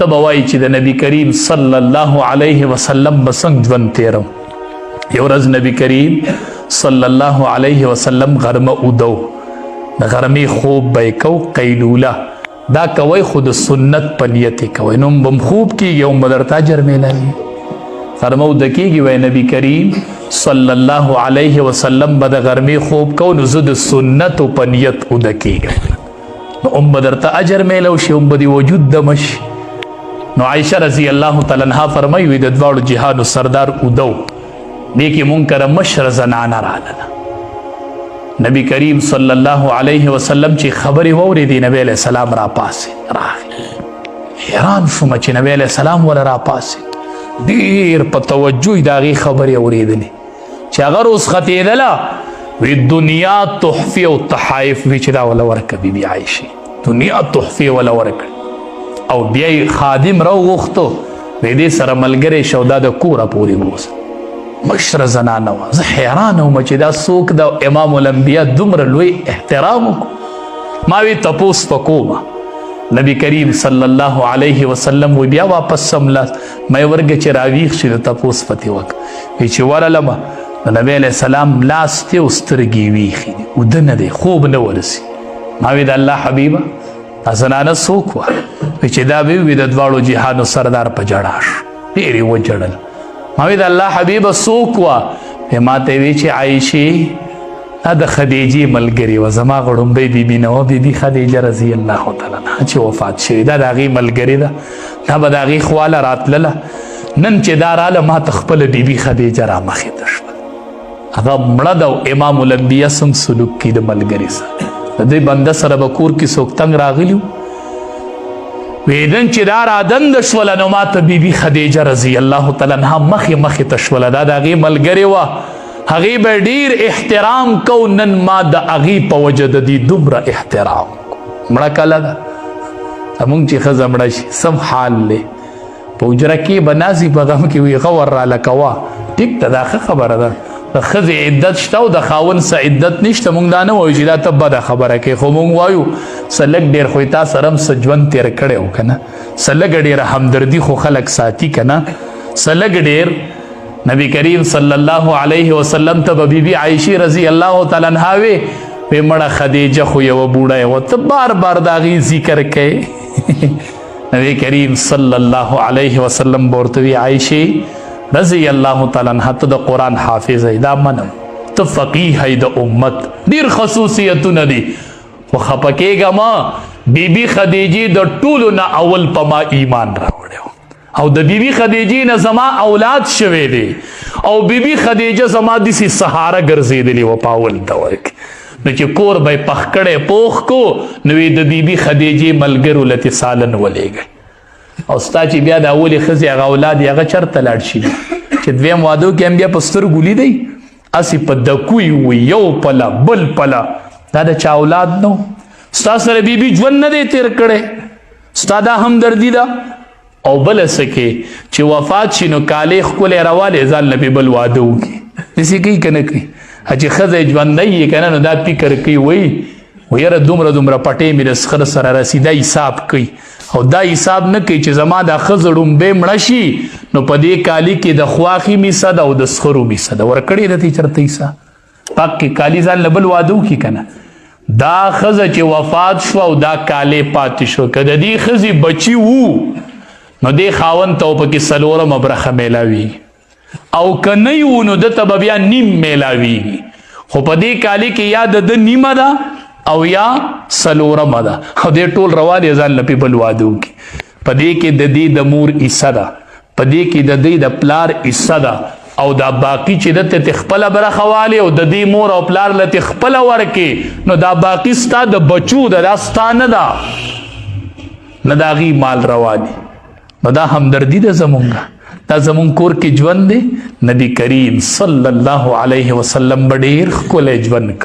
ته به وایي چې د نبی کریم صلی الله علیه وسلم به څنګه ژوند تېروم. یو ورځ نبی کریم صلی الله علیه وسلم غرمه اودو، د غرمې خوب به یې کو، قیلوله دا کوئ خو د سنت په نیت یې کوئ، نو هم به خوب کېږي او هم به درته اجر میلاوي. غرمه اوده کېږي، وایي نبی کریم صلی الله علیه وسلم به د غرمې خوب کو، نو زه د سنتو په نیت اوده کېږم، نو هم به درته اجر میلو شي، هم به دې وجود دمه شي. نو عایشه رضی الله تعالی عنها فرمایي، وي د دواړو جهانو سردار اودو، دې کې مونږ کره مشره زنانه رالله. نبی کریم صلی الله علیه وسلم چې خبرې واورېدې، نبی علیه السلام را پاسې راغی. حیران شوم چې نبی علیه السلام وله را پاسې، ډېر په توجه یې د هغې خبرې اورېدلې. چې هغه رخصتېدله، وی دنیا تحفې او تحایف وی چې دا وله ورکړه بي بي عایشې، دنیا تحفې وله ورکړه. او بیا یې خادم راوغوښتو، وی دې سره ملګری شه او دا د کوره پورې بوځه. مشره زنانه وه. زه حیران وم چې دا څوک د امام الانبیا دومره لوی احترام وکړو. ما وی تپوس په کومه. نبی کریم صلی الله علیه وسلم وی بیا واپس سملاس، مې ورګه چې راویښ شي نو تپوس پتې وکړه. وی چې ورلمه، نو نبی علیه السلام لاس دی او سترګې ویښې دي، اوده نه دی، خوب نه ورسي. ما وی د الله حبیبه، دا زنانه څوک وه؟ وی چې دا به وي د دواړو جهانو سردار په ژړا شو، ډېر یې وژړل. ما وی د الله حبیبه څوک وه؟ ما ته وی چې عایشې، دا د خدیجې ملګرې وه، زما غړومبۍ بیبي نه وه، بیبي خدیجه رضی الله تعالی عنها چې وفات شوې دا د هغې ملګرې ده، دا به د هغې خواله راتلله. نن چې دا راله، ما ته خپله بیبي خدیجه را مخې ته شوه. هغه مړه ده او امام الانبیا څنګه سلوک کوي د ملګري سره. د دې بنده سره به کور کې څوک تنګ راغلي ویدن چې دا رادند شوله، نو ما ته بیبي خدیجه رضی الله تعالی عنها مخې مخې ته شوله. دا د هغې ملګرې وه، هغې به ډیر احترام کو. نن ما د هغې په وجه د دې دومره احترام. مړه کله ده؟ مونږ چې ښځه مړه شي سم حال دی، په حجره کې به نازي په غم کې وي، غور راله کوه. ټیک ده، دا ښه خبره ده، د ښځې عدت شته او د خاوند څه عدت نشته. مونږ دا نه وایو چې دا ته بده خبره کوې، خو مونږ وایو څه لږ ډېر خو یې تا سره هم څه ژوند تېر کړی و که نه، څه لږه ډېره همدردي خو خلک ساتي که نه، څه لږ ډېر. نبی کریم صلی الله علیه وسلم ته به بیبي عایشې رضی الله تعالی عنها وی، وی مړه خدیجه خو یوه بوډۍ وه، ته بار بار د هغې ذکر کوې. نبی کریم صلی الله علیه وسلم به ورته وی، عایشې رضی الله تعالی عنها، ته د قرآن حافظ یې، دا منم، ته فقیه یې د امت، ډېر خصوصیتونه دي، خو خفه کېږه مه، بیبي خدیجې د ټولو نه اول په ما ایمان راوړی او د بیبي خدیجې نه زما اولاد شوی دی، او بیبي خدیجه زما داسې سهاره ګرځېدلې وه په اول دور کې، نو چې کور به یې پخ کړی پوخ کو، نو یې د بیبي خدیجې ملګرو له تې سالن ولېږی. او ستا چې بیا د اولې ښځې هغه اولاد یې هغه چېرته لاړ شي، چې دویم وادو کې هم بیا په سترګو لیدی، هسې په دکو یې وي، یو پله بل پله، دا د چا اولاد نه؟ ستا سره بیبي ژوند نه دی تېر کړی، ستا دا همدردي ده. او بل څه کې چې وفات شي نو کالې ښکلی راوالې، ځان له پې بل واده وکړي. داسې کوي که نه کوي؟ چې ښځه یې ژوندۍ یې که نه، نو دا فکر کوي، وایي یاره دومره دومره پټې مې د سخر سره رسي، دا حساب کوي. او دا حساب نه کوي چې زما دا ښځه ړومبی مړه شي، نو په دې کالي کې د خواښې میسه ده او د سخرو میسه ده. ورکړې ده ته چېرته حصه پاک کې کالي، ځان له بل واده وکړي که نه؟ دا ښځه چې وفات شو او دا کالې پاتې شو، که د دې ښځې بچي وو نو دې خاوند ته پکې څلورمه برخه میلاویږي، او که نه وو نو ده ته به بیا نیم میلاویږي. خو په دې کالي کې یا د ده نیمه ده او یا څلورمه ده، او دې ټول روان یې ځان له پې بل واده وکړي. په دې کې د دې د مور حصه ده، په دې کې د دې د پلار حصه ده، او دا باقی چې د ته خپل برخه والي او د دې مور او پلار لته خپل ورکې، نو دا باقی ستا د بچو ده، دا ستا نه ده، نه دا غي مال رواني. نو دا همدردي ده زمونږ، دا زمونږ کور کې ژوند دی. نبی کریم صلی الله علیه وسلم به ډېر ښکلی ژوند.